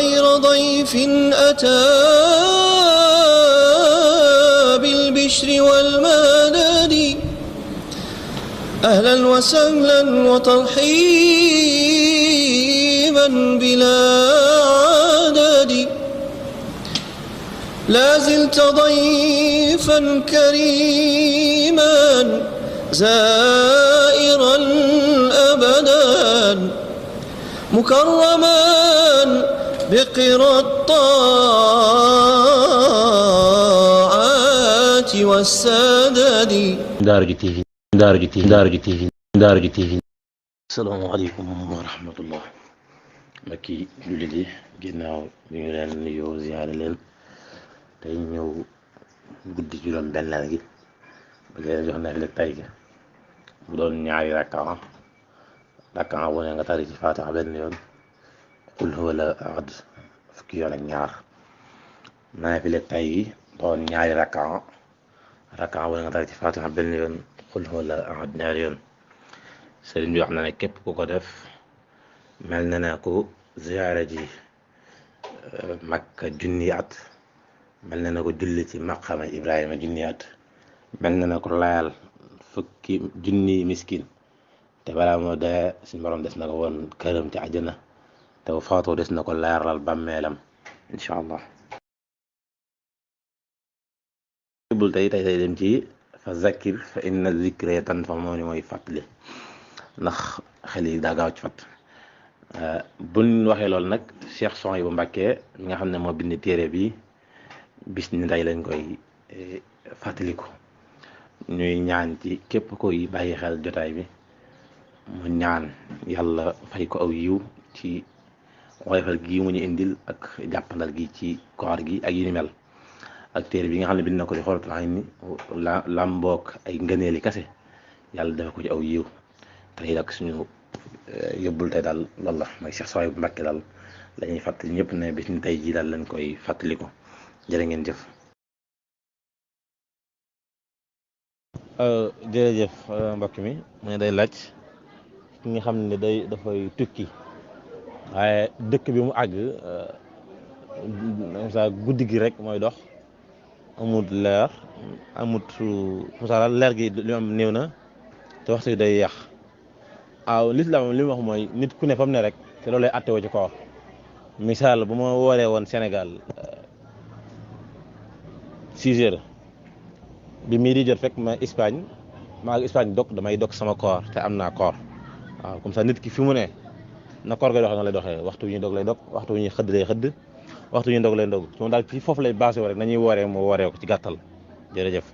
غير ضيف أتى بالبشر والمدد أهلا وسهلا وترحيبا بلا عدد لا زلت ضيفا كريما زائرا أبدا مكرما بقرى الطاعات والسدد. Daara J TV. Asalaamaaleykum wa rahmatullah. mbokki jullit yi ginnaaw bi ñu leen nuyoo ziyaare leen tey ñëw guddi juróom benneel gi ba leen jox naafila tay gi bu doon ñaari rakkaa wu ne nga tari ci Faatiha benn yoon qul huwa la ahad fukki yoon ak ñaar. naafila tay gi doon ñaari rakkaa wu ne nga tari ci Faatiha benn yoon qul huwa la ahad ñaari yoon. sëriñ bi wax na ne képp ku ko def mel na ne ku ziyaare ji Makka junni at, mel na ne ko julli ci maqama Ibrahima junni at, mel na ne ko layal fukki junni miskin te balaa moo dee suñu borom des na ko woon këram ci àjjana te bu faatoo des na ko leeral bàmmeelam incha allah. bul tey dem ci fa zakkir fa inna zikra tanfa moo ni mooy fàttali ndax xel yi daa gaaw ci fat. buñ waxee loolu nag Cheikh Souhaïbou Mbacké mi nga xam ne moo bind téere bi bis ni tey lañ koy fàttaliku. ñuy ñaan ci képp koy bàyyi xel jotaay bi mu ñaan yàlla fay ko aw yiw ci woyofal gi mu ñu indil ak jàppandal gi ci koor gi ak yu ni mel ak téere bi nga xam ne bind na ko ci Xuratul Ayni làmboog ay ngëneeli kase yàlla defe ko ci aw yiw. tey nag suñu yóbbul tey daal loolu la mooy Cheikh Souhaïbou Mbacké daal la ñuy fàttali ñëpp ne bis ni tey jii daal lañ koy fàttaliku jërë ngeen jëf. jërëjëf mbokk mi mu ne day laaj ki nga xam ne dafay tukki waaye dëkk bi mu àgg sa guddi gi rek mooy dox amut leer amut musaala leer gi li am néew na te waxtu day yàq. waaw lislaam li mu wax mooy nit ku ne fa mu ne rek te loolu lay attewoo ci koor. misaal bu ma wooree woon Sénégal 6 heures bi mii di jot fekk ma Espagne dog damay dog sama koor te am naa koor. waaw comme ça nit ki fi mu ne na koor ga doxee noonu lay doxee waxtu wu ñuy dog lay dog waxtu wu ñuy xëdd lay xëdd waxtu wu ñuy dog lay dog moom daal ci foofu lay basé rek nañuy wooree mu wooree ko ci gàttal jërëjëf.